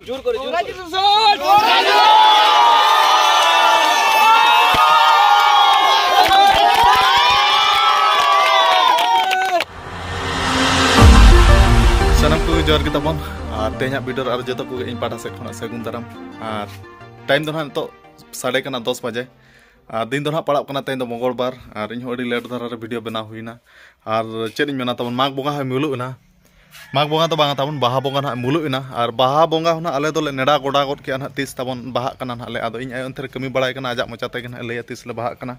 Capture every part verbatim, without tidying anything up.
ᱡᱳᱨ ᱠᱚᱨᱮ, ᱡᱳᱨ ᱠᱚᱨᱮ᱾ ᱥᱟᱱᱟᱢ ᱠᱚᱜᱮ ᱡᱚᱦᱟᱨ ᱜᱮ ᱛᱟᱵᱚᱱ᱾ ᱟᱨ ᱛᱮᱦᱮᱧᱟᱜ ᱵᱷᱤᱰᱤᱭᱳ ᱨᱮ ᱟᱨ ᱡᱚᱛᱚ ᱠᱚᱜᱮ ᱤᱧ ᱯᱟᱦᱴᱟ ᱥᱮᱫ ᱠᱷᱚᱱᱟᱜ ᱥᱟᱹᱜᱩᱱ ᱫᱟᱨᱟᱢ᱾ ᱟᱨ ᱴᱟᱭᱤᱢ ᱫᱚ ᱱᱟᱦᱟᱜ ᱱᱤᱛᱚᱜ ᱥᱟᱰᱮ ᱠᱟᱱᱟ ᱫᱚᱥ ᱵᱟᱡᱮ᱾ ᱟᱨ ᱫᱤᱱ ᱫᱚ ᱱᱟᱦᱟᱜ ᱯᱟᱲᱟᱜ ᱠᱟᱱᱟ ᱛᱮᱦᱮᱧ ᱫᱚ ᱢᱚᱝᱜᱚᱞ ᱵᱟᱨ᱾ ᱟᱨ ᱤᱧ ᱦᱚᱸ ᱟᱹᱰᱤ ᱞᱮᱴ ᱫᱷᱟᱨᱟ ᱨᱮ ᱵᱷᱤᱰᱤᱭᱳ ᱵᱮᱱᱟᱣ ᱦᱩᱭᱱᱟ᱾ ᱟᱨ ᱪᱮᱫ ᱤᱧ ᱢᱮᱱᱟ ᱛᱟᱵᱚᱱ, ᱢᱟᱜᱽ ᱵᱚᱸᱜᱟ ᱦᱚᱸ ᱢᱩᱞᱩᱜ ᱮᱱᱟ᱾ ᱢᱟᱜᱽ ᱵᱚᱸᱜᱟ ᱫᱚ ᱵᱟᱝᱟ ᱛᱟᱵᱚᱱ, ᱵᱟᱦᱟ ᱵᱚᱸᱜᱟ ᱱᱟᱦᱟᱜ ᱢᱩᱞᱩᱜ ᱮᱱᱟ᱾ ᱟᱨ ᱵᱟᱦᱟ ᱵᱚᱸᱜᱟ ᱦᱚᱸ ᱱᱟᱦᱟᱜ ᱟᱞᱮ ᱫᱚᱞᱮ ᱱᱮᱰᱟ ᱜᱚᱰᱟ ᱜᱚᱫ ᱠᱮᱜᱼᱟ ᱱᱟᱦᱟᱜ, ᱛᱤᱥ ᱛᱟᱵᱚᱱ ᱵᱟᱦᱟᱜ ᱠᱟᱱᱟ ᱱᱟᱦᱟᱜ ᱞᱮ᱾ ᱟᱫᱚ ᱤᱧ ᱟᱭᱳ ᱚᱱᱛᱮ ᱨᱮ ᱠᱟᱹᱢᱤ ᱵᱟᱲᱟᱭ ᱠᱟᱱᱟ, ᱟᱡᱟᱜ ᱢᱚᱪᱟ ᱛᱮᱜᱮ ᱱᱟᱦᱟᱜ ᱮ ᱞᱟᱹᱭᱟ ᱛᱤᱥ ᱞᱮ ᱵᱟᱦᱟᱜ ᱠᱟᱱᱟ᱾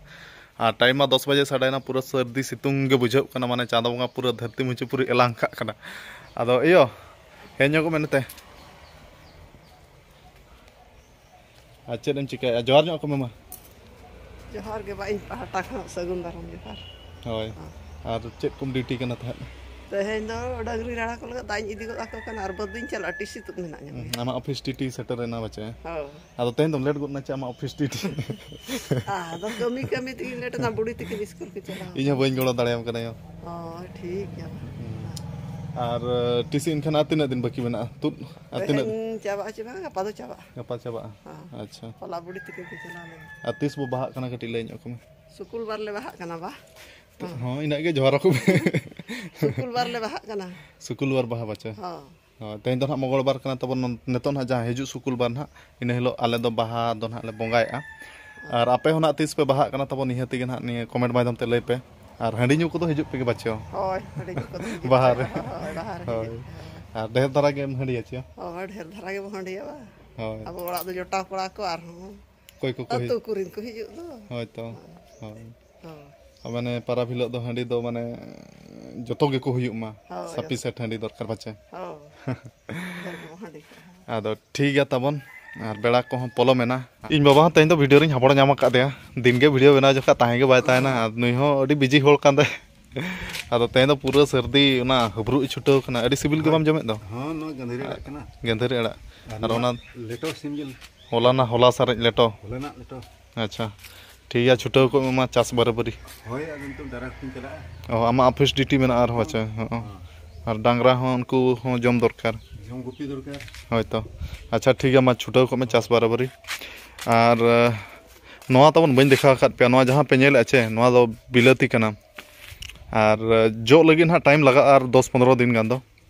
ᱟᱨ ᱴᱟᱭᱤᱢ ᱢᱟ ᱫᱚᱥ ᱵᱟᱡᱮ ᱥᱟᱰᱮᱭᱮᱱᱟ, ᱯᱩᱨᱟᱹ ᱥᱟᱹᱨᱫᱤ ᱥᱤᱛᱩᱝ ᱜᱮ ᱵᱩᱡᱷᱟᱹᱜ ᱠᱟᱱᱟ, ᱢᱟᱱᱮ ᱪᱟᱸᱫᱚ ᱵᱚᱸᱜᱟ ᱯᱩᱨᱟᱹ ᱫᱷᱟᱹᱨᱛᱤ ᱢᱩᱪᱟᱹ ᱯᱩᱨᱟᱹ ᱮᱞᱟᱝ ᱠᱟᱜ ᱠᱟᱱᱟ᱾ ᱟᱫᱚ ᱤᱭᱟᱹ, ᱦᱮᱡ ᱧᱚᱜᱚᱜ ᱢᱮ ᱱᱚᱛᱮ᱾ ᱟᱨ ᱪᱮᱫ ᱮᱢ ᱪᱤᱠᱟᱹᱭᱟ? ᱡᱚᱦᱟᱨ ᱧᱚᱜ ᱠᱚ ᱢᱮ ᱢᱟ᱾ ᱡᱚᱦᱟᱨ ᱜᱮ ᱵᱟ, ᱤᱧ ᱯᱟᱦᱴᱟ ᱠᱷᱚᱱ ᱥᱟᱹᱜᱩᱱ ᱫᱟᱨᱟᱢ ᱡᱚᱦᱟᱨ᱾ ᱦᱳᱭ᱾ ᱟᱨ ᱪᱮᱫ ᱠᱚᱢ ᱰᱤᱭᱩᱴᱤ ᱠᱟᱱᱟ ᱛᱟᱦᱮᱸᱫ? ᱛᱮᱦᱮᱧ ᱫᱚ ᱰᱟᱹᱝᱨᱤ ᱨᱟᱲᱟ ᱠᱚ ᱞᱟᱹᱜᱤᱫ ᱫᱟᱜ ᱤᱧ ᱤᱫᱤ ᱜᱚᱫ ᱟᱠᱚ ᱠᱟᱱᱟ ᱟᱨ ᱵᱟᱹᱫᱽ ᱫᱩᱧ ᱪᱟᱞᱟᱜᱼᱟ, ᱴᱤᱥᱤ ᱛᱩᱫ ᱢᱮᱱᱟᱜ ᱧᱟ᱾ ᱦᱩᱸ, ᱟᱢᱟᱜ ᱚᱯᱷᱤᱥ ᱰᱤᱭᱩᱴᱤ ᱥᱮᱴᱮᱨ ᱮᱱᱟ ᱯᱟᱪᱮ? ᱦᱳᱭ᱾ ᱟᱫᱚ ᱛᱮᱦᱮᱧ ᱫᱚᱢ ᱞᱮᱴ ᱜᱚᱫ ᱮᱱᱟ ᱪᱮ ᱟᱢᱟᱜ ᱚᱯᱷᱤᱥ ᱰᱤᱭᱩᱴᱤ? ᱟᱫᱚ ᱠᱟᱹᱢᱤ ᱠᱟᱹᱢᱤ ᱛᱮᱜᱤᱧ ᱞᱮᱴ ᱮᱱᱟ, ᱵᱩᱲᱤ ᱛᱤᱠᱤᱱ ᱤᱥᱠᱩᱞ ᱠᱚ ᱪᱟᱞᱟᱣ ᱤᱧ ᱦᱚᱸ ᱵᱟᱹᱧ ᱜᱚᱲᱚ ᱫᱟᱲᱮᱭᱟᱢ ᱠᱟᱱᱟ ᱭᱳ᱾ ᱚ, ᱴᱷᱤᱠ ᱜᱮᱭᱟ᱾ ᱦᱩᱸ᱾ ᱟᱨ, ᱴᱤᱥᱤ ᱮᱱᱠᱷᱟᱱ ᱟᱨ ᱛᱤᱱᱟᱹᱜ ᱫᱤᱱ ᱵᱟᱹᱠᱤ ᱢᱮᱱᱟᱜᱼᱟ ᱛᱩᱫ? ᱟᱨ ᱛᱤᱱᱟᱹᱜ? ᱛᱮᱦᱮᱧ ᱪᱟᱵᱟᱜᱼᱟ ᱪᱮ ᱵᱟᱝ, ᱜᱟᱯᱟ ᱫᱚ ᱪᱟᱵᱟᱜᱼᱟ᱾ ᱜᱟᱯᱟ ᱪᱟᱵᱟᱜᱼᱟ? ᱦᱮᱸ᱾ ᱟᱪᱪᱷᱟ᱾ ᱦᱚᱞᱟ ᱵᱩᱲᱤ ᱛᱤᱠᱤᱱ ᱠᱚ ᱪᱟᱞᱟᱣ ᱞᱮᱱᱟ᱾ ᱟᱨ ᱛᱤᱥ ᱵᱚ ᱵᱟᱦᱟᱜ ᱠᱟᱱᱟ ᱠᱟᱹᱴᱤᱡ ᱞᱟᱹᱭ ᱧᱚᱜ ᱠᱚᱢᱮ᱾ ᱥᱩᱠᱩᱞ ᱵᱟᱨ ᱞᱮ ᱵᱟᱦᱟᱜ ᱠᱟᱱᱟ ᱵᱟ᱾ ᱛᱚ, ᱦᱚᱸ, ᱤᱱᱟᱹᱜ ᱜᱮ ᱡᱚᱦᱟᱨ ᱟᱠᱚ ᱢᱮ᱾ ᱥᱩᱠᱩᱞ ᱵᱟᱨ ᱞᱮ ᱵᱟᱦᱟᱜ ᱠᱟᱱᱟ᱾ ᱥᱩᱠᱩᱞ ᱵᱟᱨ ᱵᱟᱦᱟ ᱵᱟᱪᱮ? ᱦᱚᱸ᱾ ᱦᱳᱭ, ᱛᱮᱦᱮᱧ ᱫᱚ ᱱᱟᱦᱟᱜ ᱢᱚᱝᱜᱚᱞ ᱵᱟᱨ ᱠᱟᱱᱟ ᱛᱟᱵᱚᱱ, ᱱᱚᱱ-, ᱱᱤᱛᱚᱜ ᱱᱟᱦᱟᱜ ᱡᱟᱦᱟᱸ ᱦᱤᱡᱩᱜ ᱥᱩᱠᱩᱞ ᱵᱟᱨ ᱱᱟᱦᱟᱜ, ᱤᱱᱟᱹ ᱦᱤᱞᱳᱜ ᱟᱞᱮ ᱫᱚ ᱵᱟᱦᱟ ᱫᱚ ᱱᱟᱦᱟᱜ ᱞᱮ ᱵᱚᱸᱜᱟᱭᱮᱜᱼᱟ᱾ ᱟᱨ ᱟᱯᱮ ᱦᱚᱸ ᱱᱟᱦᱟᱜ ᱛᱤᱥ ᱯᱮ ᱵᱟᱦᱟᱜ ᱠᱟᱱᱟ ᱛᱟᱵᱚᱱ, ᱱᱤᱦᱟᱹᱛᱤ ᱜᱮ ᱱᱟᱦᱟᱜ ᱱᱤᱭᱟᱹ ᱠᱚᱢᱮᱱᱴ ᱢᱟᱫᱽᱫᱷᱚᱢ ᱛᱮ ᱞᱟᱹᱭ ᱯᱮ᱾ ᱟᱨ ᱦᱟᱺᱰᱤ ᱧᱩ ᱠᱚᱫᱚ ᱦᱤᱡᱩᱜ ᱯᱮ ᱜᱮ ᱵᱟᱪᱮ? ᱦᱳᱭ, ᱦᱟᱺᱰᱤ ᱧᱩ ᱠᱚᱫᱚ ᱦᱤᱡᱩᱜ ᱵᱟᱦᱟ ᱯᱮ᱾ ᱨᱮ᱾ ᱦᱳᱭ, ᱵᱟᱦᱟ ᱨᱮ ᱦᱳᱭ᱾ ᱦᱤᱡᱩᱜ ᱯᱮ᱾ ᱟᱨ ᱰᱷᱮᱨ ᱫᱷᱟᱨᱟ ᱜᱮᱢ ᱦᱟᱺᱰᱤᱭᱟ ᱪᱮ? ᱦᱳᱭ, ᱰᱷᱮᱨ ᱫᱷᱟᱨᱟ ᱜᱮᱵᱚ ᱦᱟᱺᱰᱤᱭᱟ ᱵᱟ᱾ ᱦᱳᱭ᱾ ᱟᱵᱚ ᱚᱲᱟᱜ ᱫᱚ ᱡᱚᱴᱟᱣ ᱠᱚᱲᱟ ᱠᱚ ᱟᱨᱦᱚᱸ ᱚᱠᱚᱭ ᱠᱚᱠᱚ ᱟᱹᱛᱩ ᱦᱤᱡᱩᱜ? ᱠᱚᱨᱮᱱ ᱠᱚ ᱦᱤᱡᱩᱜ ᱫᱚ᱾ ᱦᱳᱭ ᱛᱚ᱾ ᱦᱳᱭ᱾ ᱦᱳᱭ᱾ ᱦᱳᱭ᱾ ᱟᱨ ᱢᱟᱱᱮ ᱯᱟᱨᱟᱵᱽ ᱦᱤᱞᱳᱜ ᱫᱚ ᱦᱟᱺᱰᱤ ᱫᱚ ᱢᱟᱱᱮ ᱡᱚᱛᱚ ᱜᱮᱠᱚ ᱦᱩᱭᱩᱜ ᱢᱟ᱾ ᱦᱳᱭ᱾ ᱥᱟᱯᱤ ᱥᱮᱴ ᱦᱟᱺᱰᱤ ᱫᱚᱨᱠᱟᱨ ᱯᱟᱪᱮ᱾ ᱦᱳᱭ᱾ ᱰᱷᱮᱨ ᱜᱮᱵᱚ ᱦᱟᱺᱰᱤ ᱠᱚᱜᱼᱟ᱾ ᱟᱫᱚ ᱴᱷᱤᱠ ᱜᱮᱭᱟ ᱛᱟᱵᱚᱱ, ᱟᱨ ᱵᱮᱲᱟ ᱠᱚᱦᱚᱸ ᱯᱚᱞᱚᱢᱮᱱᱟ᱾ ᱤᱧ ᱵᱟᱵᱟ ᱦᱚᱸ ᱛᱮᱦᱮᱧ ᱫᱚ ᱵᱷᱤᱰᱤᱭᱳ ᱨᱤᱧ ᱦᱟᱵᱚᱲ ᱧᱟᱢ ᱟᱠᱟᱫᱮᱭᱟ, ᱫᱤᱱ ᱜᱮ ᱵᱷᱤᱰᱤᱭᱳ ᱵᱮᱱᱟᱣ ᱡᱚᱠᱷᱚᱱ ᱛᱟᱦᱮᱸ ᱜᱮ ᱵᱟᱭ ᱛᱟᱦᱮᱱᱟ᱾ ᱟᱨ ᱱᱩᱭ ᱦᱚᱸ ᱟᱹᱰᱤ ᱵᱤᱡᱤ ᱦᱚᱲ ᱠᱟᱱ ᱛᱟᱭ᱾ ᱟᱫᱚ ᱛᱮᱦᱮᱧ ᱫᱚ ᱯᱩᱨᱟᱹ ᱥᱟᱹᱨᱫᱤ ᱚᱱᱟ ᱦᱟᱹᱵᱽᱨᱩᱜ ᱮ ᱪᱷᱩᱴᱟᱹᱣ ᱠᱟᱱᱟ᱾ ᱟᱹᱰᱤ ᱥᱤᱵᱤᱞ ᱜᱮ ᱵᱟᱢ ᱡᱚᱢᱮᱫ ᱫᱚ? ᱦᱚᱸ, ᱱᱚᱣᱟ ᱜᱟᱹᱫᱷᱟᱹᱨᱤ ᱟᱲᱟᱜ ᱠᱟᱱᱟ᱾ ᱜᱟᱹᱫᱷᱟᱹᱨᱤ ᱟᱲᱟᱜ᱾ ᱟᱨ ᱟᱨ ᱱᱚᱣᱟ ᱚᱱᱟ ᱞᱮᱴᱚ ᱥᱤᱢ ᱡᱤᱞ᱾ ᱦᱚᱞᱟᱱᱟ, ᱦᱚᱞᱟ ᱥᱟᱨᱮᱡ ᱞᱮᱴᱚ᱾ ᱦᱚᱞᱟᱱᱟᱜ ᱞᱮᱴᱚ᱾ ᱟᱪᱪᱷᱟ, ᱴᱷᱤᱠ ᱜᱮᱭᱟ, ᱪᱷᱩᱴᱟᱹᱣ ᱠᱚᱜ ᱢᱮ ᱢᱟ ᱪᱟᱥ ᱵᱟᱨᱟᱵᱟᱹᱨᱤ᱾ ᱦᱳᱭ, ᱟᱫᱚ ᱱᱤᱛᱚᱜ ᱰᱟᱭᱨᱮᱠᱴ ᱤᱧ ᱪᱟᱞᱟᱜᱼᱟ᱾ ᱚ, ᱟᱢᱟᱜ ᱚᱯᱷᱤᱥ ᱰᱤᱭᱩᱴᱤ ᱢᱮᱱᱟᱜᱼᱟ ᱟᱨᱦᱚᱸ, ᱟᱪᱪᱷᱟ, ᱦᱚᱸ᱾ ᱦᱚᱸ᱾ ᱟᱨ ᱰᱟᱝᱨᱟ ᱦᱚᱸ ᱩᱱᱠᱩ ᱦᱚᱸ ᱡᱚᱢ ᱫᱚᱨᱠᱟᱨ᱾ ᱡᱚᱢ ᱜᱩᱯᱤ ᱫᱚᱨᱠᱟᱨ᱾ ᱦᱳᱭ ᱛᱚ᱾ ᱟᱪᱪᱷᱟ, ᱴᱷᱤᱠ ᱜᱮᱭᱟ, ᱢᱟ ᱪᱷᱩᱴᱟᱹᱣ ᱠᱚᱜ ᱢᱮ ᱪᱟᱥ ᱵᱟᱨᱟᱵᱟᱨᱤ᱾ ᱟᱨ ᱱᱚᱣᱟ ᱛᱟᱵᱚᱱ ᱵᱟᱹᱧ ᱫᱮᱠᱷᱟᱣ ᱟᱠᱟᱫ ᱯᱮᱭᱟ, ᱱᱚᱣᱟ ᱡᱟᱦᱟᱸ ᱯᱮ ᱧᱮᱞᱮᱫᱼᱟ ᱪᱮ, ᱱᱚᱣᱟ ᱫᱚ ᱵᱤᱞᱟᱹᱛᱤ ᱠᱟᱱᱟ᱾ ᱟᱨ ᱡᱚᱜ ᱞᱟᱹᱜᱤᱫ ᱦᱟᱸᱜ ᱴᱟᱭᱤᱢ ᱞᱟᱜᱟᱜᱼᱟ ᱟᱨ ᱫᱚᱥ ᱯᱚᱱᱨᱚ ᱫᱤᱱ ᱜᱟᱱ ᱫᱚ᱾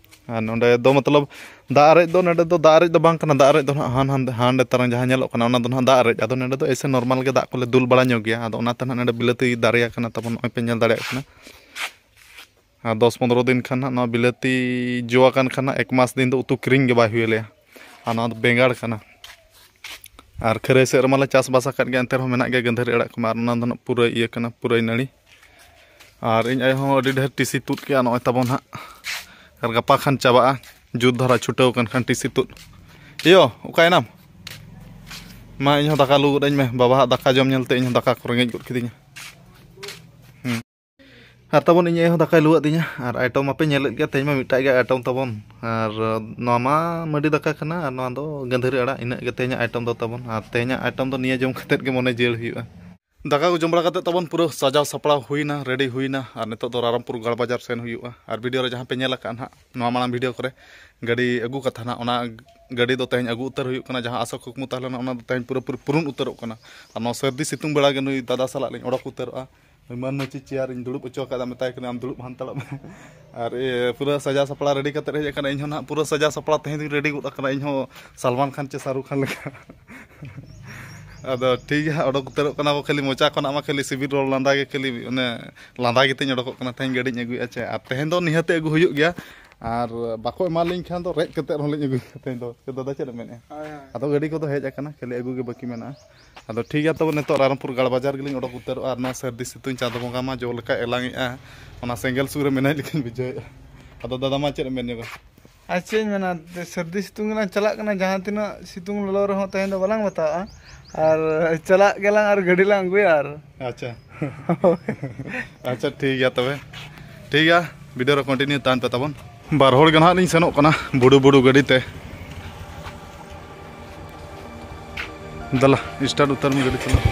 ᱟᱨ ᱱᱚᱸᱰᱮ ᱫᱚ ᱢᱚᱛᱞᱚᱵ ᱫᱟᱜ ᱟᱨᱮᱡ ᱫᱚ, ᱱᱚᱸᱰᱮ ᱫᱚ ᱫᱟᱜ ᱟᱨᱮᱡ ᱫᱚ ᱵᱟᱝ ᱠᱟᱱᱟ, ᱫᱟᱜ ᱟᱨᱮᱡ ᱫᱚ ᱱᱟᱦᱟᱜ ᱦᱟᱱ ᱦᱟᱱ- ᱦᱟᱸᱰᱮ ᱛᱟᱨᱟᱝ ᱡᱟᱦᱟᱸ ᱧᱮᱞᱚᱜ ᱠᱟᱱᱟ, ᱚᱱᱟ ᱫᱚ ᱱᱟᱦᱟᱜ ᱫᱟᱜ ᱟᱨᱮᱡ᱾ ᱟᱫᱚ ᱱᱚᱸᱰᱮ ᱫᱚ ᱮᱭᱥᱮ ᱱᱚᱨᱢᱟᱞ ᱜᱮ ᱫᱟᱜ ᱠᱚᱞᱮ ᱫᱩᱞ ᱵᱟᱲᱟ ᱧᱚᱜ ᱜᱮᱭᱟ᱾ ᱟᱫᱚ ᱚᱱᱟᱛᱮ ᱱᱟᱦᱟᱜ ᱱᱚᱸᱰᱮ ᱵᱤᱞᱟᱹᱛᱤ ᱫᱟᱨᱮ ᱟᱠᱟᱱᱟ ᱛᱟᱵᱚᱱ, ᱱᱚᱜᱼᱚᱭ ᱯᱮ ᱧᱮᱞ ᱫᱟᱲᱮᱭᱟᱜ ᱠᱟᱱᱟ᱾ ᱟᱨ ᱫᱚᱥ ᱯᱚᱱᱨᱚ ᱫᱤᱱ ᱠᱷᱟᱱ ᱦᱟᱸᱜ ᱱᱚᱣᱟ ᱵᱤᱞᱟᱹᱛᱤ ᱡᱚ ᱟᱠᱟᱱ ᱠᱷᱟᱱ ᱦᱟᱸᱜ ᱮᱠ ᱢᱟᱥ ᱫᱤᱱ ᱫᱚ ᱩᱛᱩ ᱠᱤᱨᱤᱧ ᱜᱮ ᱵᱟᱭ ᱦᱩᱭ ᱟᱞᱮᱭᱟ᱾ ᱟᱨ ᱱᱚᱣᱟ ᱫᱚ ᱵᱮᱸᱜᱟᱲ ᱠᱟᱱᱟ᱾ ᱟᱨ ᱠᱷᱟᱹᱨᱟᱹᱭ ᱥᱮᱫ ᱨᱮᱢᱟᱞᱮ ᱪᱟᱥᱵᱟᱥ ᱟᱠᱟᱫ ᱜᱮᱭᱟ, ᱮᱱᱛᱮ ᱨᱮᱦᱚᱸ ᱢᱮᱱᱟᱜ ᱜᱮᱭᱟ ᱜᱟᱹᱫᱷᱟᱹᱨᱤ ᱟᱲᱟᱜ ᱠᱚᱢᱟ᱾ ᱟᱨ ᱚᱱᱟ ᱫᱚ ᱱᱟᱜ ᱯᱩᱨᱟᱹᱭ ᱤᱭᱟᱹ ᱠᱟᱱᱟ, ᱯᱩᱨᱟᱹᱭ ᱱᱟᱹᱲᱤ᱾ ᱟᱨ ᱤᱧ ᱟᱭᱳ ᱦᱚᱸ ᱟᱹᱰᱤ ᱰᱷᱮᱨ ᱴᱤᱥᱤ ᱛᱩᱫ ᱠᱮᱜᱼᱟ ᱱᱚᱜᱼᱚᱭ ᱛᱟᱵᱚᱱ ᱦᱟᱸᱜ᱾ ᱟᱨ ᱜᱟᱯᱟ ᱠᱷᱟᱱ ᱪᱟᱵᱟᱜᱼᱟ, ᱡᱩᱛ ᱫᱷᱟᱨᱟ ᱪᱷᱩᱴᱟᱹᱣ ᱠᱟᱱ ᱠᱷᱟᱱ ᱴᱤᱥᱤ ᱛᱩᱫ᱾ ᱤᱭᱳ, ᱚᱠᱟᱭᱮᱱᱟᱢ? ᱢᱟ ᱤᱧ ᱦᱚᱸ ᱫᱟᱠᱟ ᱞᱩ ᱜᱚᱫ ᱟᱹᱧ ᱢᱮ, ᱵᱟᱵᱟᱣᱟᱜ ᱫᱟᱠᱟ ᱡᱚᱢ ᱧᱮᱞᱛᱮ ᱤᱧ ᱦᱚᱸ ᱫᱟᱠᱟ ᱠᱚ ᱨᱮᱸᱜᱮᱡ ᱜᱚᱫ ᱠᱤᱫᱤᱧᱟ᱾ ᱦᱩᱸ᱾ ᱟᱨ ᱛᱟᱵᱚᱱ ᱤᱧ ᱟᱭᱳ ᱦᱚᱸ ᱫᱟᱠᱟᱭ ᱞᱩᱣᱟᱜ ᱛᱤᱧᱟ᱾ ᱟᱨ ᱟᱭᱴᱚᱢ ᱢᱟᱯᱮ ᱧᱮᱞᱮᱫ ᱜᱮᱭᱟ, ᱛᱮᱦᱮᱧ ᱢᱟ ᱢᱤᱫᱴᱟᱜ ᱜᱮ ᱟᱭᱴᱚᱢ ᱛᱟᱵᱚᱱ᱾ ᱟᱨ ᱱᱚᱣᱟ ᱢᱟ ᱢᱟᱹᱰᱤ ᱫᱟᱠᱟ ᱠᱟᱱᱟ, ᱟᱨ ᱱᱚᱣᱟ ᱫᱚ ᱜᱟᱹᱫᱷᱟᱹᱨᱤ ᱟᱲᱟᱜ, ᱤᱱᱟᱹᱜ ᱜᱮ ᱛᱮᱦᱮᱧᱟᱜ ᱟᱭᱴᱚᱢ ᱫᱚ ᱛᱟᱵᱚᱱ᱾ ᱟᱨ ᱛᱮᱦᱮᱧᱟᱜ ᱟᱭᱴᱚᱢ ᱫᱚ ᱱᱤᱭᱟᱹ ᱡᱚᱢ ᱠᱟᱛᱮᱫ ᱜᱮ ᱢᱚᱱᱮ ᱡᱤᱭᱟᱹᱲ ᱦᱩᱭᱩᱜᱼᱟ᱾ ᱫᱟᱠᱟ ᱠᱚ ᱡᱚᱢ ᱵᱟᱲᱟ ᱠᱟᱛᱮᱫ ᱛᱟᱵᱚᱱ ᱯᱩᱨᱟᱹ ᱥᱟᱡᱟᱣ ᱥᱟᱯᱲᱟᱣ ᱦᱩᱭᱱᱟ, ᱨᱮᱰᱤ ᱦᱩᱭᱱᱟ᱾ ᱟᱨ ᱱᱤᱛᱚᱜ ᱫᱚ ᱨᱟᱭᱨᱚᱝᱯᱩᱨ ᱜᱟᱲ ᱵᱟᱡᱟᱨ ᱥᱮᱱ ᱦᱩᱭᱩᱜᱼᱟ᱾ ᱟᱨ ᱵᱷᱤᱰᱤᱭᱳ ᱨᱮ ᱡᱟᱦᱟᱸ ᱯᱮ ᱧᱮᱞ ᱟᱠᱟᱫ ᱱᱟᱦᱟᱜ, ᱱᱚᱣᱟ ᱢᱟᱲᱟᱝ ᱵᱷᱤᱰᱤᱭᱳ ᱠᱚᱨᱮ ᱜᱟᱹᱰᱤ ᱟᱹᱜᱩ ᱠᱟᱛᱷᱟ ᱱᱟᱦᱟᱜ, ᱚᱱᱟ ᱜᱟᱹᱰᱤ ᱫᱚ ᱛᱮᱦᱮᱧ ᱟᱹᱜᱩ ᱩᱛᱟᱹᱨ ᱦᱩᱭᱩᱜ ᱠᱟᱱᱟ᱾ ᱡᱟᱦᱟᱸ ᱟᱥᱟ ᱠᱩᱠᱢᱩ ᱛᱟᱦᱮᱸ ᱞᱮᱱᱟ, ᱚᱱᱟ ᱫᱚ ᱛᱮᱦᱮᱧ ᱯᱩᱨᱟᱹᱯᱩᱨᱤ ᱯᱩᱨᱩᱱ ᱩᱛᱟᱹᱨᱚᱜ ᱠᱟᱱᱟ᱾ ᱟᱨ ᱱᱚᱣᱟ ᱥᱟᱹᱨᱫᱤ ᱥᱤᱛᱩᱝ ᱵᱮᱲᱟ ᱜᱮ ᱱᱩᱭ ᱫᱟᱫᱟ ᱥᱟᱞᱟᱜ ᱞᱤᱧ ᱚᱰᱚᱠ ᱩᱛᱟᱹᱨᱚᱜᱼᱟ᱾ ᱱᱩᱭ ᱢᱟᱹᱱ ᱢᱟᱹᱪᱤ ᱪᱮᱭᱟᱨ ᱤᱧ ᱫᱩᱲᱩᱵ ᱦᱚᱪᱚ ᱟᱠᱟᱫᱟ, ᱢᱮᱛᱟᱭ ᱠᱟᱹᱱᱟᱹᱧ, "ᱟᱢ ᱫᱩᱲᱩᱵ ᱦᱟᱱᱛᱟᱲᱚᱜ ᱢᱮ᱾" ᱟᱨ ᱤᱭᱟᱹ, ᱯᱩᱨᱟᱹ ᱥᱟᱡᱟᱣ ᱥᱟᱯᱲᱟᱣ ᱨᱮᱰᱤ ᱠᱟᱛᱮᱫ ᱦᱮᱡ ᱟᱠᱟᱱᱟ᱾ ᱤᱧ ᱦᱚᱸ ᱱᱟᱦᱟᱜ ᱯᱩᱨᱟᱹ ᱥᱟᱡᱟᱣ ᱥᱟᱯᱲᱟᱣ ᱛᱮᱦᱮᱧ ᱫᱩᱧ ᱨᱮᱰᱤ ᱜᱚᱫ ᱟᱠᱟᱱᱟ, ᱤᱧ ᱦᱚᱸ ᱥᱟᱞᱢᱟᱱ ᱠᱷᱟᱱ ᱪᱮ ᱥᱟᱦᱨᱩᱠᱷ ᱠᱷᱟᱱ ᱞᱮᱠᱟ᱾ ᱟᱫᱚ ᱴᱷᱤᱠ ᱜᱮᱭᱟ ᱦᱟᱸᱜ, ᱚᱰᱚᱠ ᱩᱛᱟᱹᱨᱚᱜ ᱠᱟᱱᱟ ᱵᱚ᱾ ᱠᱷᱟᱹᱞᱤ ᱢᱚᱪᱟ ᱠᱷᱚᱱᱟᱜ ᱢᱟ ᱠᱷᱟᱹᱞᱤ ᱥᱤᱵᱤᱞ ᱨᱚᱲ ᱞᱟᱸᱫᱟ ᱜᱮ, ᱠᱷᱟᱹᱞᱤ ᱚᱱᱮ ᱞᱟᱸᱫᱟ ᱜᱮᱛᱤᱧ ᱚᱰᱚᱠᱚᱜ ᱠᱟᱱᱟ᱾ ᱛᱮᱦᱮᱧ ᱜᱟᱹᱰᱤᱧ ᱟᱹᱜᱩᱭᱮᱫᱼᱟ ᱪᱮ, ᱟᱨ ᱛᱮᱦᱮᱧ ᱫᱚ ᱱᱤᱦᱟᱹᱛ ᱟᱹᱜᱩ ᱦᱩᱭᱩᱜ ᱜᱮᱭᱟ᱾ ᱟᱨ ᱵᱟᱠᱚ ᱮᱢᱟ ᱞᱤᱧ ᱠᱷᱟᱱ ᱫᱚ ᱨᱮᱡ ᱠᱟᱛᱮᱫ ᱨᱮᱦᱚᱸ ᱞᱤᱧ ᱟᱹᱜᱩᱭᱟ ᱛᱮᱦᱮᱧ ᱫᱚ᱾ ᱪᱮᱫ ᱫᱟᱫᱟ, ᱪᱮᱫ ᱮᱢ ᱢᱮᱱᱮᱫᱼᱟ? ᱦᱳᱭ, ᱦᱳᱭ᱾ ᱟᱫᱚ ᱜᱟᱹᱰᱤ ᱠᱚᱫᱚ ᱦᱮᱡ ᱟᱠᱟᱱᱟ, ᱠᱷᱟᱹᱞᱤ ᱟᱹᱜᱩ ᱜᱮ ᱵᱟᱹᱠᱤ ᱢᱮᱱᱟᱜᱼᱟ᱾ ᱟᱫᱚ ᱴᱷᱤᱠ ᱜᱮᱭᱟ, ᱛᱚᱵᱮ ᱱᱤᱛᱚᱜ ᱨᱟᱭᱨᱚᱝᱯᱩᱨ ᱜᱟᱲ ᱵᱟᱡᱟᱨ ᱜᱮᱞᱤᱧ ᱚᱰᱚᱠ ᱩᱛᱟᱹᱨᱚᱜᱼᱟ᱾ ᱟᱨ ᱱᱚᱣᱟ ᱥᱟᱹᱨᱫᱤ ᱥᱤᱛᱩᱝ ᱪᱟᱸᱫᱚ ᱵᱚᱸᱜᱟ ᱢᱟ ᱡᱚ ᱞᱮᱠᱟ ᱮᱞᱟᱝ ᱮᱜᱼᱟ, ᱚᱱᱟ ᱥᱮᱸᱜᱮᱞ ᱥᱩᱨ ᱨᱮ ᱢᱮᱱᱟᱭ ᱞᱮᱠᱟᱧ ᱵᱩᱡᱷᱟᱹᱣᱮᱫᱼᱟ᱾ ᱟᱫᱚ ᱫᱟᱫᱟ ᱢᱟ ᱪᱮᱫ ᱮᱢ ᱢᱮᱱ ᱧᱚᱜᱟ? ᱟᱨ ᱪᱮᱫ ᱤᱧ ᱢᱮᱱᱟ, ᱥᱟᱹᱨᱫᱤ ᱥᱤᱛᱩᱝ ᱜᱮᱞᱟᱝ ᱪᱟᱞᱟᱜ ᱠᱟᱱᱟ, ᱡᱟᱦᱟᱸ ᱛᱤᱱᱟᱹᱜ ᱥᱤᱛᱩᱝ ᱞᱚᱞᱚ ᱨᱮᱦᱚᱸ ᱛᱮᱦᱮᱧ ᱫᱚ ᱵᱟᱞᱟᱝ ᱵᱟᱛᱟᱣᱟ᱾ ᱟᱨ ᱪᱟᱞᱟᱜ ᱜᱮᱞᱟᱝ ᱟᱨ ᱜᱟᱹᱰᱤ ᱞᱟᱝ ᱟᱹᱜᱩᱭᱟ ᱟᱨ ᱟᱪᱪᱷᱟ᱾ ᱟᱪᱪᱷᱟ, ᱴᱷᱤᱠ ᱜᱮᱭᱟ ᱛᱚᱵᱮ᱾ ᱴᱷᱤᱠ ᱜᱮᱭᱟ, ᱵᱷᱤᱰᱤᱭᱳ ᱨᱮ ᱠᱚᱱᱴᱤᱱᱤᱭᱩ ᱛᱟᱦᱮᱱ ᱯᱮ ᱛᱟᱵᱚᱱ᱾ ᱵᱟᱨ ᱦᱚᱲ ᱜᱮ ᱱᱟᱦᱟᱜ ᱞᱤᱧ ᱥᱮᱱᱚᱜ ᱠᱟᱱᱟ ᱵᱩᱰᱩ ᱵᱩᱰᱩ ᱜᱟᱹᱰᱤ ᱛᱮ᱾ ᱫᱮᱞᱟ, ᱥᱴᱟᱨᱴ ᱩᱛᱟᱹᱨ ᱢᱮ ᱜᱟᱹᱰᱤ ᱛᱟᱞᱟᱝ᱾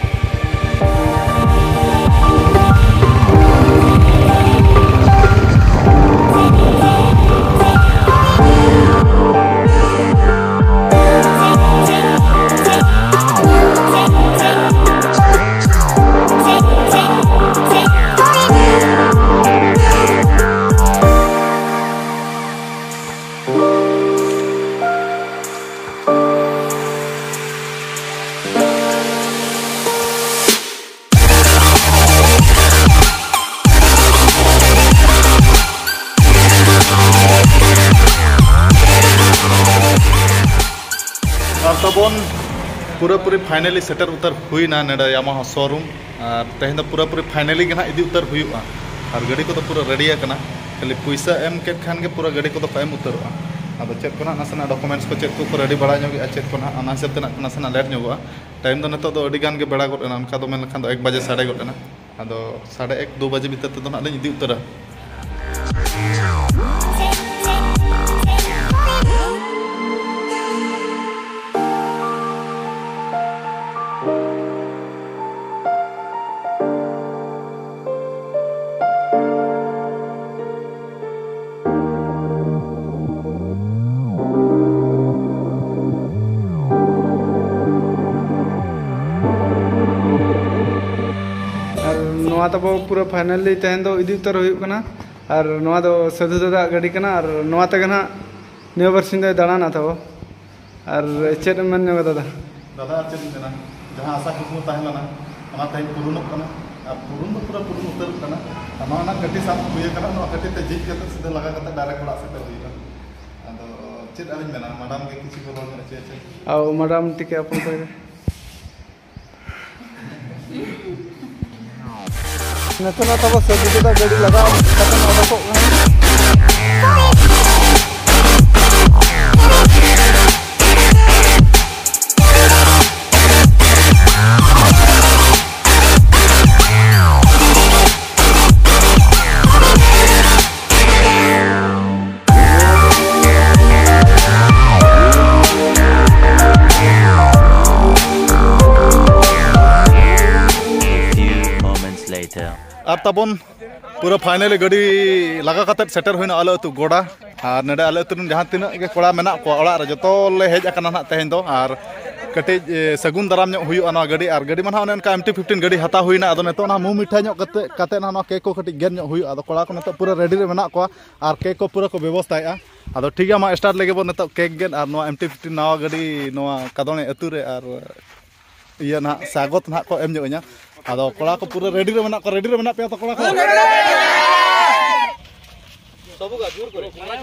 ᱛᱟᱵᱚᱱ ᱯᱩᱨᱟᱹᱯᱩᱨᱤ finally ᱥᱮᱴᱮᱨ ᱩᱛᱟᱹᱨ ᱦᱩᱭᱱᱟ ᱱᱚᱰᱮ ᱭᱟᱢᱟᱦᱟ ᱥᱳᱨᱩᱢ᱾ ᱟᱨ ᱛᱮᱦᱮᱧ ᱫᱚ ᱯᱩᱨᱟᱹᱯᱩᱨᱤ finally ᱜᱮ ᱱᱟᱦᱟᱜ ᱤᱫᱤ ᱩᱛᱟᱹᱨ ᱦᱩᱭᱩᱜᱼᱟ᱾ ᱟᱨ ᱜᱟᱹᱰᱤ ᱠᱚᱫᱚ ᱯᱩᱨᱟᱹ ᱨᱮᱰᱤ ᱟᱠᱟᱱᱟ, ᱠᱷᱟᱹᱞᱤ ᱯᱩᱭᱥᱟᱹ ᱮᱢ ᱠᱮᱫ ᱠᱷᱟᱱ ᱜᱮ ᱯᱩᱨᱟᱹ ᱜᱟᱹᱰᱤ ᱠᱚᱫᱚ ᱠᱚ ᱮᱢ ᱩᱛᱟᱹᱨᱚᱜᱼᱟ᱾ ᱟᱫᱚ ᱪᱮᱫ ᱠᱚ ᱱᱟᱦᱟᱜ ᱱᱟᱥᱮᱱᱟᱜ documents ᱠᱚ ᱪᱮᱫ ᱠᱚᱠᱚ ᱨᱮᱰᱤ ᱵᱟᱲᱟ ᱧᱚᱜᱮᱜᱼᱟ, ᱪᱮᱫ ᱠᱚ ᱱᱟᱦᱟᱜ, ᱚᱱᱟ ᱦᱤᱥᱟᱹᱵ ᱛᱮ ᱱᱟᱦᱟᱜ ᱱᱟᱥᱮᱱᱟᱜ ᱞᱮᱴ ᱧᱚᱜᱚᱜᱼᱟ᱾ ᱴᱟᱭᱤᱢ ᱫᱚ ᱱᱤᱛᱚᱜ ᱫᱚ ᱟᱹᱰᱤ ᱜᱟᱱ ᱜᱮ ᱵᱮᱲᱟ ᱜᱚᱫ ᱮᱱᱟ, ᱚᱱᱠᱟ ᱫᱚ ᱢᱮᱱ ᱞᱮᱠᱷᱟᱱ ᱫᱚ ᱮᱠ ᱵᱟᱡᱮ ᱥᱟᱰᱮ ᱜᱚᱫ ᱮᱱᱟ᱾ ᱟᱫᱚ ᱥᱟᱰᱮ ᱮᱠ ᱫᱩ ᱵᱟᱡᱮ ᱵᱷᱤᱛᱤᱨ ᱛᱮᱫᱚ ᱱᱟᱦᱟᱜ ᱞᱤᱧ ᱤᱫᱤ ᱩᱛᱟᱹᱨᱟ᱾ ᱟᱨ ᱱᱚᱣᱟ ᱛᱟᱵᱚ ᱯᱩᱨᱟᱹ finally ᱛᱮᱦᱮᱧ ᱫᱚ ᱤᱫᱤ ᱩᱛᱟᱹᱨ ᱦᱩᱭᱩᱜ ᱠᱟᱱᱟ᱾ ᱟᱨ ᱱᱚᱣᱟ ᱫᱚ ᱥᱟᱹᱫᱷᱩ ᱫᱟᱫᱟᱣᱟᱜ ᱜᱟᱹᱰᱤ ᱠᱟᱱᱟ, ᱟᱨ ᱱᱚᱣᱟ ᱛᱮᱜᱮ ᱱᱟᱦᱟᱜ ᱱᱤᱭᱟᱹ ᱵᱟᱨ ᱥᱤᱧ ᱫᱚᱭ ᱫᱟᱬᱟᱱᱟ ᱛᱟᱵᱚ᱾ ᱟᱨ ᱪᱮᱫ ᱮᱢ ᱢᱮᱱ ᱧᱚᱜᱟ ᱫᱟᱫᱟ? ᱫᱟᱫᱟ, ᱟᱨ ᱪᱮᱫ ᱤᱧ ᱢᱮᱱᱟ, ᱡᱟᱦᱟᱸ ᱟᱥᱟ ᱠᱩᱠᱢᱩ ᱛᱟᱦᱮᱸ ᱞᱮᱱᱟ, ᱚᱱᱟ ᱛᱮᱦᱮᱧ ᱯᱩᱨᱩᱱᱚᱜ ᱠᱟᱱᱟ᱾ ᱟᱨ ᱯᱩᱨᱩᱱ ᱫᱚ ᱯᱩᱨᱟᱹ ᱯᱩᱨᱩᱱ ᱩᱛᱟᱹᱨᱚᱜ ᱠᱟᱱᱟ᱾ ᱟᱨ ᱱᱚᱣᱟ ᱨᱮᱱᱟᱜ ᱠᱟᱹᱴᱤᱡ ᱥᱟᱵ ᱦᱩᱭ ᱟᱠᱟᱱᱟ, ᱱᱚᱣᱟ ᱠᱟᱹᱴᱤᱡ ᱛᱮ ᱡᱷᱤᱡ ᱠᱟᱛᱮ ᱥᱤᱫᱷᱟᱹ ᱞᱟᱜᱟ ᱠᱟᱛᱮ direct ᱚᱲᱟᱜ ᱥᱮᱴᱮᱨ ᱦᱩᱭᱩᱜᱼᱟ᱾ ᱟᱫᱚ ᱪᱮᱫ ᱟᱨᱤᱧ ᱢᱮᱱᱟ, ᱢᱮᱰᱟᱢ ᱜᱮ ᱠᱤᱪᱷᱩ ᱠᱚ ᱨᱚᱲ ᱧᱚᱜ ᱦᱚᱪᱚᱭᱟ ᱪᱮ? ᱟᱣ, ᱢᱮᱰᱟᱢ ᱴᱷᱤᱠ ᱜᱮᱭᱟ, ᱟᱯᱚᱱ ᱠᱚ ᱜᱮ᱾ ᱱᱤᱛᱚᱜ ᱫᱚ ᱛᱟᱵᱚ ᱥᱟᱹᱫᱷᱩ ᱫᱟᱫᱟ ᱜᱟᱹᱰᱤ ᱞᱟᱜᱟᱣ ᱠᱟᱛᱮ ᱚᱰᱚᱠᱚᱜ ᱠᱟᱱᱟ᱾ A few moments later. ᱟᱨ ᱛᱟᱵᱚᱱ ᱯᱩᱨᱟᱹ finally ᱜᱟᱹᱰᱤ ᱞᱟᱜᱟ ᱠᱟᱛᱮᱫ ᱥᱮᱴᱮᱨ ᱦᱩᱭᱱᱟ ᱟᱞᱮ ᱟᱹᱛᱩ ᱜᱚᱰᱟ᱾ ᱟᱨ ᱱᱚᱰᱮ ᱟᱞᱮ ᱟᱹᱛᱩ ᱨᱮᱱ ᱡᱟᱦᱟᱸ ᱛᱤᱱᱟᱹᱜ ᱜᱮ ᱠᱚᱲᱟ ᱢᱮᱱᱟᱜ ᱠᱚᱣᱟ ᱚᱲᱟᱜ ᱨᱮ, ᱡᱚᱛᱚ ᱞᱮ ᱦᱮᱡ ᱟᱠᱟᱱᱟ ᱱᱟᱦᱟᱜ ᱛᱮᱦᱮᱧ ᱫᱚ᱾ ᱟᱨ ᱠᱟᱹᱴᱤᱡ, ᱮ, ᱥᱟᱹᱜᱩᱱ ᱫᱟᱨᱟᱢ ᱧᱚᱜ ᱦᱩᱭᱩᱜᱼᱟ ᱱᱚᱣᱟ ᱜᱟᱹᱰᱤ᱾ ᱟᱨ ᱜᱟᱹᱰᱤ ᱢᱟ ᱱᱟᱦᱟᱜ ᱚᱱᱮ ᱚᱱᱠᱟ M T fifteen ᱜᱟᱹᱰᱤ ᱦᱟᱛᱟᱣ ᱦᱩᱭᱱᱟ᱾ ᱟᱫᱚ ᱱᱤᱛᱚᱜ ᱚᱱᱟ ᱢᱩ ᱢᱤᱴᱷᱟ ᱧᱚᱜ ᱠᱟᱛᱮ, ᱠᱟᱛᱮ ᱱᱟᱦᱟᱜ ᱱᱚᱣᱟ ᱠᱮᱠ ᱠᱚ ᱠᱟᱹᱴᱤᱡ ᱜᱮᱫ ᱧᱚᱜ ᱦᱩᱭᱩᱜᱼᱟ᱾ ᱟᱫᱚ ᱠᱚᱲᱟ ᱠᱚ ᱱᱤᱛᱚᱜ ᱯᱩᱨᱟᱹ ᱨᱮᱰᱤ ᱨᱮ ᱢᱮᱱᱟᱜ ᱠᱚᱣᱟ᱾ ᱟᱨ ᱠᱮᱠ ᱠᱚ ᱯᱩᱨᱟᱹ ᱠᱚ ᱵᱮᱵᱚᱥᱛᱟᱭᱮᱫᱼᱟ᱾ ᱟᱫᱚ ᱴᱷᱤᱠ ᱜᱮᱭᱟ, ᱢᱟ start ᱞᱮᱜᱮ ᱵᱚᱱ ᱱᱤᱛᱚᱜ ᱠᱮᱠ ᱜᱮᱫ ᱟᱨ ᱱᱚᱣᱟ M T fifteen ᱱᱟᱣᱟ ᱜᱟᱹᱰᱤ ᱱᱚᱣᱟ ᱠᱟᱫᱚᱬᱮ ᱟᱹᱛᱩ ᱨᱮ᱾ ᱟᱨ ᱤᱭᱟᱹ ᱱᱟᱦᱟᱜ ᱥᱟᱜᱚᱛ ᱱᱟᱦᱟᱜ ᱠᱚ ᱮᱢ ᱧᱚᱜ ᱟᱹᱧᱟ᱾ ᱟᱫᱚ ᱠᱚᱲᱟ ᱠᱚ ᱯᱩᱨᱟᱹ ᱨᱮᱰᱤ ᱨᱮ ᱢᱮᱱᱟᱜ ᱠᱚᱣᱟ, ᱨᱮᱰᱤ ᱨᱮ ᱢᱮᱱᱟᱜ ᱯᱮᱭᱟ ᱛᱚ ᱠᱚᱲᱟ ᱠᱚ? ᱡᱳᱨ ᱠᱚᱨᱮ, ᱡᱳᱨ ᱠᱚᱨᱮ,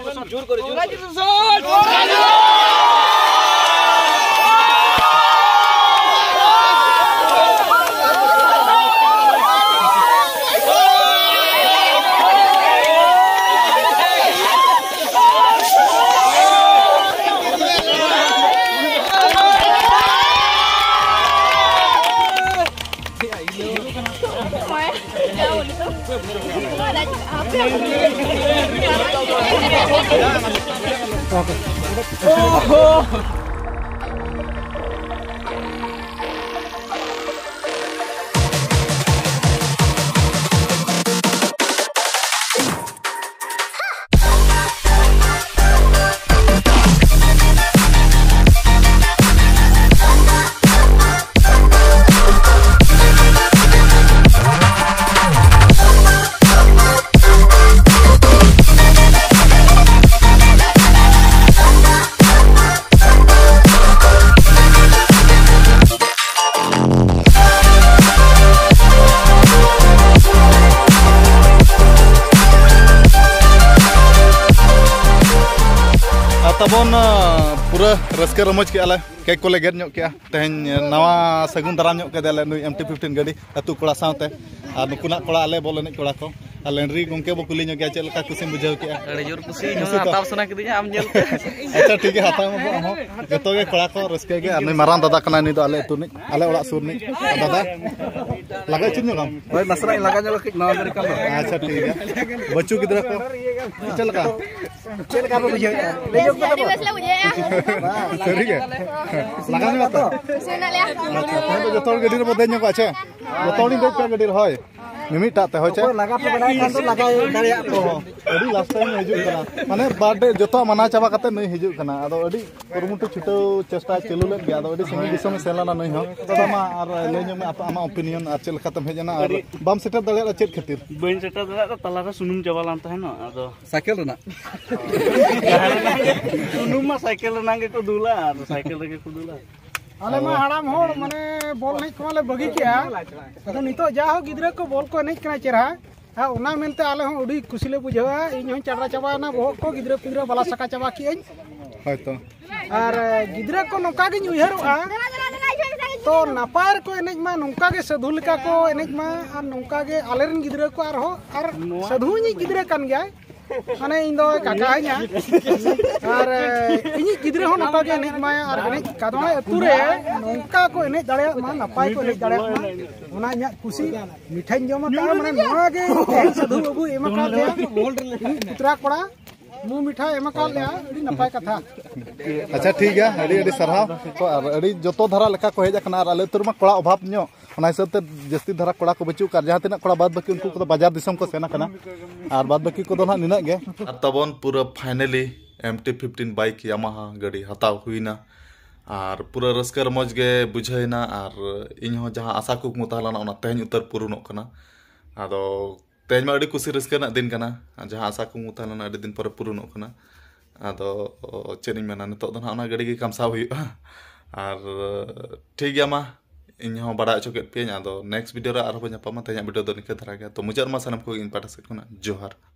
ᱡᱳᱨ ᱠᱚᱨᱮ᱾ ᱟᱨ ᱛᱟᱵᱚᱱ, ᱟᱸ, ᱯᱩᱨᱟᱹ ᱨᱟᱹᱥᱠᱟᱹ ᱨᱚᱢᱚᱡᱽ ᱠᱮᱜᱼᱟ ᱞᱮ, ᱠᱮᱠ ᱠᱚᱞᱮ ᱜᱮᱫ ᱧᱚᱜ ᱠᱮᱜᱼᱟ᱾ ᱛᱮᱦᱮᱧ ᱱᱟᱣᱟ ᱥᱟᱹᱜᱩᱱ ᱫᱟᱨᱟᱢ ᱧᱚᱜ ᱠᱮᱫᱮᱭᱟᱞᱮ ᱱᱩᱭ ᱮᱢ ᱴᱤ ᱯᱷᱤᱯᱴᱤᱱ ᱜᱟᱹᱰᱤ ᱟᱹᱛᱩ ᱠᱚᱲᱟ ᱥᱟᱶᱛᱮ᱾ ᱟᱨ ᱱᱩᱠᱩᱱᱟᱜ ᱠᱚᱲᱟ, ᱟᱞᱮ ᱵᱚᱞ ᱮᱱᱮᱡ ᱠᱚᱲᱟ ᱠᱚ᱾ ᱟᱨ ᱞᱮᱱᱰᱨᱤ ᱜᱚᱢᱠᱮ ᱵᱚ ᱠᱩᱞᱤ ᱧᱚᱜ ᱜᱮᱭᱟ, ᱪᱮᱫ ᱞᱮᱠᱟ ᱠᱩᱥᱤᱢ ᱵᱩᱡᱷᱟᱹᱣ ᱠᱮᱜᱼᱟ? ᱟᱹᱰᱤ ᱡᱳᱨ ᱠᱩᱥᱤ, ᱤᱧ ᱠᱩᱥᱤ ᱦᱚᱸ ᱛᱚ? ᱦᱟᱛᱟᱣ ᱥᱟᱱᱟ ᱠᱤᱫᱤᱧᱟ ᱟᱢ ᱧᱮᱞᱛᱮ᱾ ᱟᱪᱪᱷᱟ, ᱴᱷᱤᱠ ᱜᱮᱭᱟ, ᱦᱟᱛᱟᱣ ᱢᱟᱵᱚ ᱟᱢ ᱦᱚᱸ᱾ ᱡᱚᱛᱚ ᱜᱮ ᱠᱚᱲᱟ ᱠᱚ ᱨᱟᱹᱥᱠᱟᱹ ᱜᱮ᱾ ᱟᱨ ᱱᱩᱭ ᱢᱟᱨᱟᱝ ᱫᱟᱫᱟ ᱠᱟᱱᱟᱭ, ᱱᱩᱭ ᱫᱚ ᱟᱞᱮ ᱟᱹᱛᱩ ᱨᱤᱱᱤᱡ, ᱟᱞᱮ ᱚᱲᱟᱜ ᱥᱩᱨ ᱨᱤᱱᱤᱡ᱾ ᱫᱟᱫᱟ, ᱞᱟᱜᱟ ᱦᱚᱪᱚᱧ ᱧᱚᱜ ᱟᱢ᱾ ᱦᱳᱭ, ᱱᱟᱥᱮᱱᱟᱜ ᱤᱧ ᱞᱟᱜᱟ ᱧᱚᱜ ᱞᱟᱹᱜᱤᱫ ᱱᱟᱣᱟ ᱜᱟᱹᱰᱤ ᱠᱷᱟᱱ ᱫᱚ᱾ ᱟᱪᱪᱷᱟ, ᱴᱷᱤᱠ ᱜᱮᱭᱟ᱾ ᱵᱟᱹᱪᱩ ᱜᱤᱫᱽᱨᱟᱹ ᱠᱚ, ᱪᱮᱫ ᱞᱮᱠᱟ? ᱪᱮᱫ ᱞᱮᱠᱟ ᱯᱮ ᱵᱩᱡᱷᱟᱹᱣᱮᱫᱼᱟ? ᱞᱟᱹᱭ ᱧᱚᱜ ᱠᱟᱛᱮ ᱵᱚᱞ᱾ ᱥᱟᱹᱨᱤ ᱜᱮ? ᱞᱟᱜᱟ ᱧᱚᱜ ᱛᱚ? ᱟᱪᱪᱷᱟ, ᱛᱮᱦᱮᱧ ᱫᱚ ᱡᱚᱛᱚ ᱦᱚᱲ ᱜᱟᱹᱰᱤ ᱨᱮᱵᱚ ᱫᱮᱡ ᱧᱚᱜᱚᱜᱼᱟ, ᱪᱮ? ᱡᱚᱛᱚ ᱦᱚᱲᱤᱧ ᱫᱮᱡ ᱠᱚᱣᱟ ᱜᱟᱹᱰᱤ ᱨᱮ, ᱦᱳᱭ᱾ ᱢᱤᱢᱤᱫᱴᱟᱜ ᱛᱮ, ᱦᱳᱭ ᱪᱮ? ᱚᱠᱚᱭ ᱞᱟᱜᱟ ᱯᱮ ᱵᱟᱲᱟᱭ ᱠᱷᱟᱱ ᱫᱚ ᱞᱟᱜᱟ ᱫᱟᱲᱮᱭᱟᱜ ᱯᱮ᱾ ᱟᱹᱰᱤ ᱞᱟᱥᱴ ᱴᱟᱭᱤᱢ ᱦᱤᱡᱩᱜ ᱠᱟᱱᱟ᱾ ᱢᱟᱱᱮ, ᱵᱟᱨᱛᱷᱰᱮ ᱡᱚᱛᱚᱣᱟᱜ ᱢᱟᱱᱟᱣ ᱪᱟᱵᱟ ᱠᱟᱛᱮ ᱱᱩᱭ ᱦᱤᱡᱩᱜ ᱠᱟᱱᱟ᱾ ᱟᱫᱚ ᱟᱹᱰᱤ ᱠᱩᱨᱩᱢᱩᱴᱩ ᱪᱷᱩᱴᱟᱹᱣ ᱪᱮᱥᱴᱟᱭ ᱪᱟᱹᱞᱩ ᱞᱮᱫ ᱜᱮᱭᱟ᱾ ᱟᱫᱚ ᱟᱹᱰᱤ ᱥᱟᱺᱜᱤᱧ ᱫᱤᱥᱚᱢᱮ ᱥᱮᱱ ᱞᱮᱱᱟ ᱱᱩᱭ ᱦᱚᱸ᱾ ᱛᱚ, ᱢᱟ ᱟᱨ ᱞᱟᱹᱭ ᱧᱚᱜ ᱢᱮ ᱟᱯᱮ, ᱟᱢᱟᱜ ᱚᱯᱤᱱᱤᱭᱚᱱ ᱟᱨ ᱪᱮᱫ ᱞᱮᱠᱟᱛᱮᱢ ᱦᱮᱡ ᱮᱱᱟ ᱟᱨ ᱵᱟᱢ ᱥᱮᱴᱮᱨ ᱫᱟᱲᱮᱭᱟᱫᱟ ᱪᱮᱫ ᱠᱷᱟᱹᱛᱤᱨ? ᱵᱟᱹᱧ ᱥᱮᱴᱮᱨ ᱫᱟᱲᱮᱭᱟᱫᱟ, ᱛᱟᱞᱟᱨᱮ ᱥᱩᱱᱩᱢ ᱪᱟᱵᱟ ᱞᱮᱱ ᱛᱟᱦᱮᱱᱚᱜ, ᱟᱫᱚ ᱥᱟᱭᱠᱮᱞ ᱨᱮᱱᱟᱜ? ᱥᱩᱱᱩᱢ ᱢᱟ ᱥᱟᱭᱠᱮᱞ ᱨᱮᱱᱟᱜ ᱜᱮᱠᱚ ᱫᱩᱞᱟ, ᱟᱫᱚ ᱥᱟᱭᱠᱮᱞ ᱨᱮᱜᱮ ᱠᱚ ᱫᱩᱞᱟ᱾ ᱟᱞᱮ ᱢᱟ ᱦᱟᱲᱟᱢ ᱦᱚᱲ, ᱢᱟᱱᱮ, ᱵᱚᱞ ᱮᱱᱮᱡ ᱠᱚᱢᱟ ᱞᱮ ᱵᱟᱹᱜᱤ ᱠᱮᱜᱼᱟ᱾ ᱟᱫᱚ ᱱᱤᱛᱚᱜ ᱡᱟ ᱦᱚᱸ ᱜᱤᱫᱽᱨᱟᱹ ᱠᱚ ᱵᱚᱞ ᱠᱚ ᱮᱱᱮᱡ ᱠᱟᱱᱟ ᱪᱮᱦᱨᱟ, ᱟᱨ ᱚᱱᱟ ᱢᱮᱱᱛᱮ ᱟᱞᱮ ᱦᱚᱸ ᱟᱹᱰᱤ ᱠᱩᱥᱤ ᱞᱮ ᱵᱩᱡᱷᱟᱹᱣᱟ᱾ ᱤᱧ ᱦᱚᱸᱧ ᱪᱟᱰᱨᱟ ᱪᱟᱵᱟᱭᱮᱱᱟ, ᱵᱚᱦᱚᱜ ᱠᱚ ᱜᱤᱫᱽᱨᱟᱹ ᱯᱤᱫᱽᱨᱟᱹ ᱵᱟᱞᱟ ᱥᱟᱠᱟ ᱪᱟᱵᱟ ᱠᱮᱜᱼᱟᱹᱧ᱾ ᱦᱳᱭᱛᱚ᱾ ᱟᱨ ᱜᱤᱫᱽᱨᱟᱹ ᱠᱚ ᱱᱚᱝᱠᱟ ᱜᱤᱧ ᱩᱭᱦᱟᱹᱨᱚᱜᱼᱟ, ᱛᱚ ᱱᱟᱯᱟᱭ ᱨᱮᱠᱚ ᱮᱱᱮᱡ ᱢᱟ, ᱱᱚᱝᱠᱟ ᱜᱮ ᱥᱟᱹᱫᱷᱩ ᱞᱮᱠᱟ ᱠᱚ ᱮᱱᱮᱡ ᱢᱟ, ᱟᱨ ᱱᱚᱝᱠᱟ ᱜᱮ ᱟᱞᱮᱨᱮᱱ ᱜᱤᱫᱽᱨᱟᱹ ᱠᱚ ᱟᱨᱦᱚᱸ, ᱟᱨ ᱥᱟᱹᱫᱷᱩ ᱤᱧᱤᱡ ᱜᱤᱫᱽᱨᱟᱹ ᱠᱟᱱ ᱜᱮᱭᱟᱭ, ᱢᱟᱱᱮ ᱤᱧ ᱫᱚ ᱠᱟᱠᱟ ᱤᱧᱟ᱾ ᱟᱨ ᱤᱧᱤᱡ ᱜᱤᱫᱽᱨᱟᱹ ᱦᱚᱸ ᱱᱚᱝᱠᱟ ᱜᱮ ᱮᱱᱮᱡ ᱢᱟᱭ, ᱟᱨ ᱮᱱᱮᱡ ᱠᱟᱫᱚᱢᱟᱭ ᱟᱹᱛᱩ ᱨᱮ ᱱᱚᱝᱠᱟ ᱠᱚ ᱮᱱᱮᱡ ᱫᱟᱲᱮᱭᱟᱜ ᱢᱟ, ᱱᱟᱯᱟᱭ ᱠᱚ ᱮᱱᱮᱡ ᱫᱟᱲᱮᱭᱟᱜ ᱢᱟ, ᱚᱱᱟ ᱤᱧᱟᱹᱜ ᱠᱩᱥᱤ᱾ ᱢᱤᱴᱷᱟᱹᱧ ᱡᱚᱢ ᱟᱠᱟᱫᱼᱟ, ᱢᱟᱱᱮ ᱱᱚᱣᱟ ᱜᱮ ᱥᱟᱹᱫᱷᱩ ᱵᱟᱹᱵᱩᱭ ᱮᱢ ᱟᱠᱟᱫ ᱞᱮᱭᱟ, ᱤᱧᱤᱡ ᱯᱩᱛᱨᱟ ᱠᱚᱲᱟ᱾ ᱢᱩ ᱢᱤᱴᱷᱟ ᱮᱢ ᱟᱠᱟᱫ ᱞᱮᱭᱟ, ᱟᱹᱰᱤ ᱱᱟᱯᱟᱭ ᱠᱟᱛᱷᱟ᱾ ᱟᱪᱪᱷᱟ, ᱴᱷᱤᱠ ᱜᱮᱭᱟ, ᱟᱹᱰᱤ ᱟᱹᱰᱤ ᱥᱟᱨᱦᱟᱣ᱾ ᱛᱚ, ᱟᱨ ᱟᱹᱰᱤ ᱡᱚᱛᱚ ᱫᱷᱟᱨᱟ ᱞᱮᱠᱟ ᱠᱚ ᱦᱮᱡ ᱟᱠᱟᱱᱟ, ᱟᱨ ᱟᱞᱮ ᱟᱹᱛᱩ ᱨᱮᱢᱟ ᱠᱚᱲᱟ ᱚᱵᱷᱟᱵᱽ ᱧᱚᱜ, ᱚᱱᱟ ᱦᱤᱥᱟᱹᱵ ᱛᱮ ᱡᱟᱹᱥᱛᱤ ᱫᱷᱟᱨᱟ ᱠᱚᱲᱟ ᱠᱚ ᱵᱟᱹᱪᱩᱜ ᱠᱚᱣᱟ, ᱟᱨ ᱡᱟᱦᱟᱸ ᱛᱤᱱᱟᱹᱜ ᱠᱚᱲᱟ ᱵᱟᱫ ᱵᱟᱹᱠᱤ ᱩᱱᱠᱩ ᱠᱚᱫᱚ ᱵᱟᱡᱟᱨ ᱫᱤᱥᱚᱢ ᱠᱚ ᱥᱮᱱ ᱟᱠᱟᱱᱟ, ᱟᱨ ᱵᱟᱫ ᱵᱟᱹᱠᱤ ᱠᱚᱫᱚ ᱱᱟᱦᱟᱜ ᱱᱤᱱᱟᱹᱜ ᱜᱮ᱾ ᱟᱨ ᱛᱟᱵᱚᱱ ᱯᱩᱨᱟᱹ finally M T fifteen bike Yamaha ᱜᱟᱹᱰᱤ ᱦᱟᱛᱟᱣ ᱦᱩᱭᱱᱟ, ᱟᱨ ᱯᱩᱨᱟᱹ ᱨᱟᱹᱥᱠᱟᱹ ᱨᱚᱢᱚᱡᱽ ᱜᱮ ᱵᱩᱡᱷᱟᱹᱣ ᱮᱱᱟ, ᱟᱨ ᱤᱧ ᱦᱚᱸ ᱡᱟᱦᱟᱸ ᱟᱥᱟ ᱠᱩᱠᱢᱩ ᱛᱟᱦᱮᱸ ᱞᱮᱱᱟ ᱚᱱᱟ ᱛᱮᱦᱮᱧ ᱩᱛᱟᱹᱨ ᱯᱩᱨᱩᱱᱚᱜ ᱠᱟᱱᱟ᱾ ᱟᱫᱚ ᱛᱮᱦᱮᱧ ᱢᱟ ᱟᱹᱰᱤ ᱠᱩᱥᱤ ᱨᱟᱹᱥᱠᱟᱹ ᱨᱮᱱᱟᱜ ᱫᱤᱱ ᱠᱟᱱᱟ, ᱟᱨ ᱡᱟᱦᱟᱸ ᱟᱥᱟ ᱠᱩᱠᱢᱩ ᱛᱟᱦᱮᱸ ᱞᱮᱱᱟ ᱟᱹᱰᱤ ᱫᱤᱱ ᱯᱚᱨᱮ ᱯᱩᱨᱩᱱᱚᱜ ᱠᱟᱱᱟ᱾ ᱟᱫᱚ ᱪᱮᱫ ᱤᱧ ᱢᱮᱱᱟ, ᱱᱤᱛᱚᱜ ᱫᱚ ᱱᱟᱦᱟᱜ ᱚᱱᱟ ᱜᱟᱹᱰᱤ ᱜᱮ ᱠᱟᱢᱥᱟᱣ ᱦᱩᱭᱩᱜᱼᱟ᱾ ᱟᱨ ᱴᱷᱤᱠ ᱜᱮᱭᱟ, ᱢᱟ ᱤᱧ ᱦᱚᱸ ᱵᱟᱲᱟᱭ ᱦᱚᱪᱚ ᱠᱮᱫ ᱯᱮᱭᱟᱹᱧ᱾ ᱟᱫᱚ next video ᱨᱮ ᱟᱨᱦᱚᱸ ᱵᱚᱱ ᱧᱟᱯᱟᱢᱟ᱾ ᱛᱮᱦᱮᱧᱟᱜ video ᱫᱚ ᱱᱤᱝᱠᱟᱹ ᱫᱷᱟᱨᱟ ᱜᱮ᱾ ᱛᱚ ᱢᱩᱪᱟᱹᱫ ᱨᱮᱢᱟ ᱥᱟᱱᱟᱢ ᱠᱚᱜᱮ ᱤᱧ ᱯᱟᱦᱴᱟ ᱥᱮᱫ ᱠᱷᱚᱱᱟᱜ ᱡᱚᱦᱟᱨ᱾